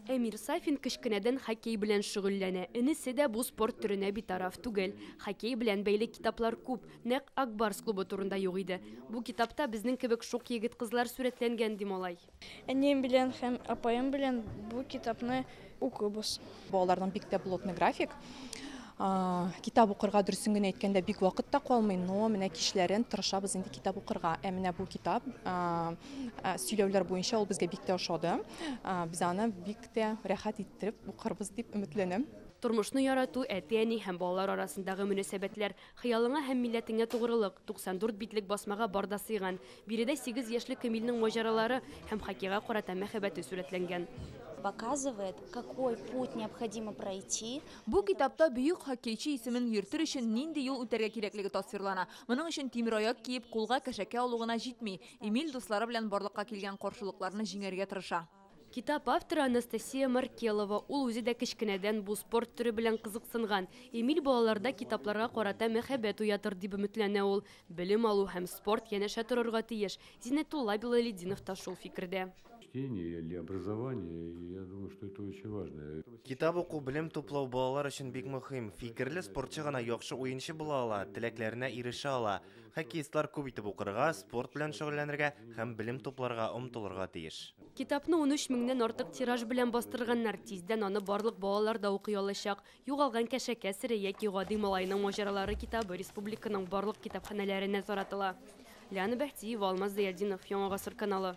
Әмир Сафин кечкенәдән хоккей белән шөгыльләнә. Энесе дә бу спорт төренә битараф түгел. Хоккей белән бәйле китаплар күп, нәкъ Ак Барс клубы турында юк иде. Бу китапта безнең кебек шук егет-кызлар сурәтләнгән, ди малай. Әнием белән һәм апаем белән бу китапны укыбыз. Балаларның бик тә плотный график. Китап укырга, дөресен генә әйткәндә, бик вакыт та калмый, но менә кичләрен тырышабыз инде китап укырга. Ә менә бу китап сөйләүләр буенча ул безгә бик тә ошады. Без аны бик тә рәхәт иттереп укырбыз дип өметләнәм. Тормышны ярату, әти-әни һәм балалар арасындагы мөнәсәбәтләр, хыялыңа һәм милләтеңә тугрылык, 94 битлек басмага бар да сыйган. Биредә 8 яшьлек Эмильнең маҗаралары һәм хоккейга карата мәхәббәте сурәтләнгән. Показывает, какой путь необходимо пройти. Бу китапта бөек хоккейчы исемен йөртер өчен нинди юл үтәргә кирәклеге тасвирлана. Моның өчен тимераяк киеп, кулга кәшәкә алу гына җитми. Эмиль дуслары белән барлыкка килгән каршылыкларны җиңәргә тырыша. Китап авторы Анастасия Маркелова. Ул үзе дә кечкенәдән бу спорт төре белән кызыксынган. Эмиль балаларда китапларга карата мәхәббәт уятыр дип өметләнә ул. Белем алу һәм спорт янәшә торырга тиеш. Зиннәтулла Билалетдинов та шул фикердә. Чтение или образование, я думаю, что это очень важно. Китап уку, белем туплау балалар өчен бик мөһим. Фикерле спортчы гына яхшы уенчы була ала, теләкләренә ирешә ала. Хоккеистлар күп итеп укырга, спорт белән шөгыльләнергә һәм белем тупларга омтылырга тиеш. Китапны 13 меңнән артык тираж белән бастырганнар. Тиздән аны барлык балалар да укый алачак. Югалган кәшәкә сере яки гади малайның маҗаралары китабы республиканың барлык китапханәләренә таратыла. Лиана Бәхтиева, Алмаз Зыятдинов, Яңа Гасыр каналы.